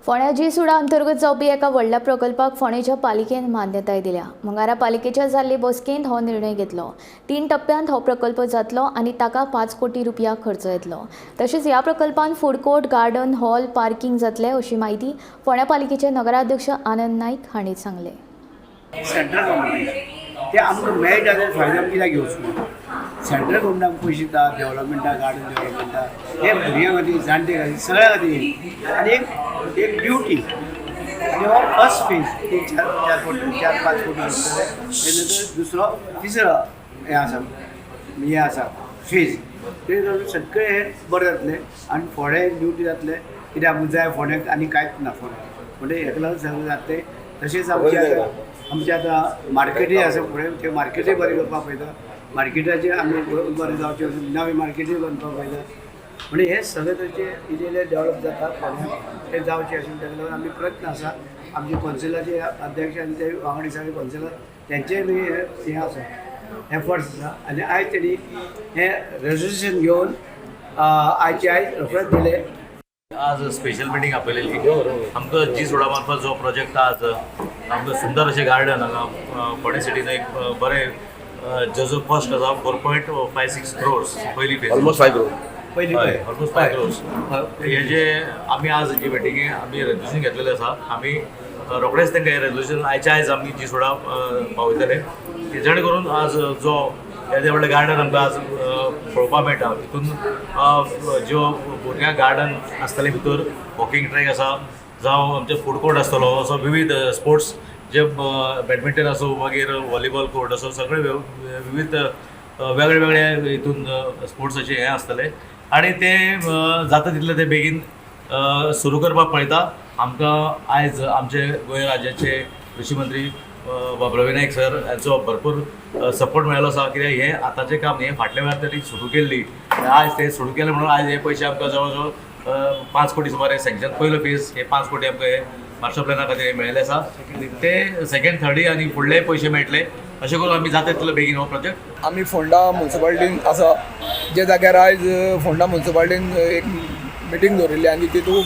फोंड्या जी सुडा अंतर्गत जावपी एका व्हडल्या प्रकल्पाक फोंडेच्या पालिकेन मान्यताय दिल्या. मंगळारा पालिकेच्या जाल्ले बसकेंत हो निर्णय घेतलो. तीन टप्प्यांत हो प्रकल्प जातलो आनी ताका 5 कोटी रुपया खर्च येतलो. तशेंच ह्या प्रकल्पान food court, garden, hall, parking जातले, अशी म्हायती फोंड्या पालिकेचे नगराध्यक्ष आनंद नायक हांणी सांगलें. सेंट्रल गव्हर्मेंट ते आमकां मेळटा ते फायदो आमी कित्याक घेवचो ना? सेंट्रल गव्हर्मेंट आमकां पयशे दिता डेव्हलपमेंटाक, गार्डन डेव्हलपमेंटाक. हे भुरग्यां खातीर, जाणटे खातीर, सगळ्या खातीर आनी एक एक ड्युटी. आनी हो फर्स्ट फेज एक 4 4 कोटी, 4-5 कोटी आसतले. तेजे नंतर दुसरो, तिसरो हें आसा, हें आसा फेज. ते सगळें हें बरें जातलें आनी फोंडें ड्युटी जातलें. कित्याक आमकां जाय फोंड्याक आनी कांयच ना फोंड्याक, म्हणजे हेका लागून सगळें जातलें. तशेंच आमचें आतां मार्केटूय आसा फुडें, तें मार्केटूय बरें करपाक पळयता. मार्केटाचेर आमी बरें जावचें, नवें मार्केटूय बांदपाक पळयता. म्हणजे हे सगळे तरेचे इल्लें इल्लें डेवलप जाता फोंड्यां, तें जावचें अशें ताका लागून आमी प्रयत्न आसा. आमचे कौन्सिलाचे अध्यक्ष आनी ते वांगडी सगळे कौन्सिलर, तेंचेय बी हें हें आसा, एफर्ट्स आसा. आनी आयज तेणी हें रेजोल्युशन घेवन आयचे आयज रोखडेच दिले. आज स्पेशल मिटींग आपयलेली. आमकां जी सुडा मार्फत जो प्रोजेक्ट आज आमकां सुंदर अशें गार्डन हांगा फोंडें सिटीन एक बरें, जेजो कॉस्ट आसा 4.56 क्रोर्स पयली फेज. ऑलमोस्ट 5 क्रोर. पयली. हय, ऑलमोस्ट 5 क्रोर्स. हे जे आमी आज जी मिटिंगे आमी रेजोल्युशन घेतलेलें आसा, आमी रोखडेच तांकां हें रेजोल्युशन आयच्या आयज आमी जी सुडा पावयतले की जेणे करून आज जो येदें व्हडलें गार्डन आमकां आज पळोवपाक मेळटा, तितून ज्यो भुरग्यांक गार्डन आसतलें, भितर वॉकिंग ट्रॅक आसा, जावं आमचे फूड कोर्ट आसतलो, असो विविध स्पोर्ट्स जे बॅडमिंटन आसूं, मागीर व्हॉलीबॉल कोर्ट आसूं, सगळे विविध वेगळे वेगळे हितून स्पोर्ट्साचे हें आसतले आनी ते जाता तितले ते बेगीन सुरू करपाक पळयता. आमकां आयज आमचे गोंय राज्याचे कृशी मंत्री बाब रवी नायक सर हांचो भरपूर सपोर्ट मेळ्ळो आसा, कित्याक हें आतांचें काम हें फाटल्या वेळार तांणी सुरू केल्ली. आयज ते सुरू केलें म्हणून आयज हे पयशे आमकां जवळ जवळ 5 कोटी सुमार हे सँक्शन, पयलो फेज हे 5 कोटी आमकां हे मास्टर प्लॅना खातीर मेळिल्ले आसा. ते सेकंड, थर्डी आनी फुडले पयशे मेळटले. अशें करून आमी जाता तितलो बेगीन हो प्रोजेक्ट आमी फोंडा मुन्सिपालिटीन आसा, जे जाग्यार आयज फोंडा मुन्सिपालिटीन एक मिटींग दवरिल्ली आनी तितून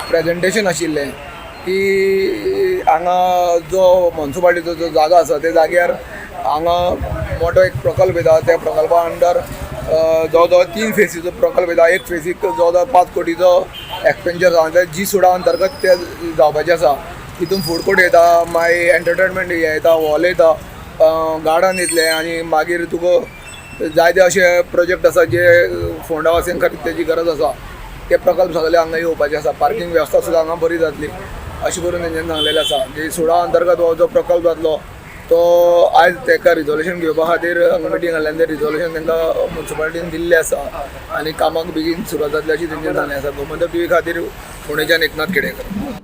प्रेजेंटेशन आशिल्लें की हांगा जो मुन्सिपालिटीचो जो जागो आसा, त्या जाग्यार हांगा मोठो एक प्रकल्प येता. त्या प्रकल्पा अंडर जवळ जवळ तीन फेसीचो प्रकल्प येता. एक फेसीक जवळ जवळ 5 कोटीचो एक्सपेंडिचर आसा. जी सुडा अंतर्गत ते जावपाचें आसा. तितून फूड कोर्ट येता, मागीर एंटरटेनमेंट हें येता, हॉल येता, गार्डन येतलें आनी मागीर तुका जायते अशे प्रोजेक्ट आसा जे फोंडा वासियां खातीर तेजी गरज आसा, ते प्रकल्प सगळे हांगा येवपाचे आसा. पार्किंग वेवस्था सुद्दां हांगा बरी जातली अशें करून तेंच्यांनी सांगलेलें आसा की सुडा अंतर्गत हो जो प्रकल्प जातलो, तो आयज तेका रिजोल्युशन घेवपा खातीर हांगा मिटींग घाल्ल्यान ते रिजोल्युशन तांकां मुन्सिपालिटीन दिल्लें आसा आनी कामाक बेगीन सुरवात जातली अशी तेंच्यांनी सांगलें आसा. गोमंतक टीव्ही खातीर फोंडेच्यान एकनाथ खेडेकर.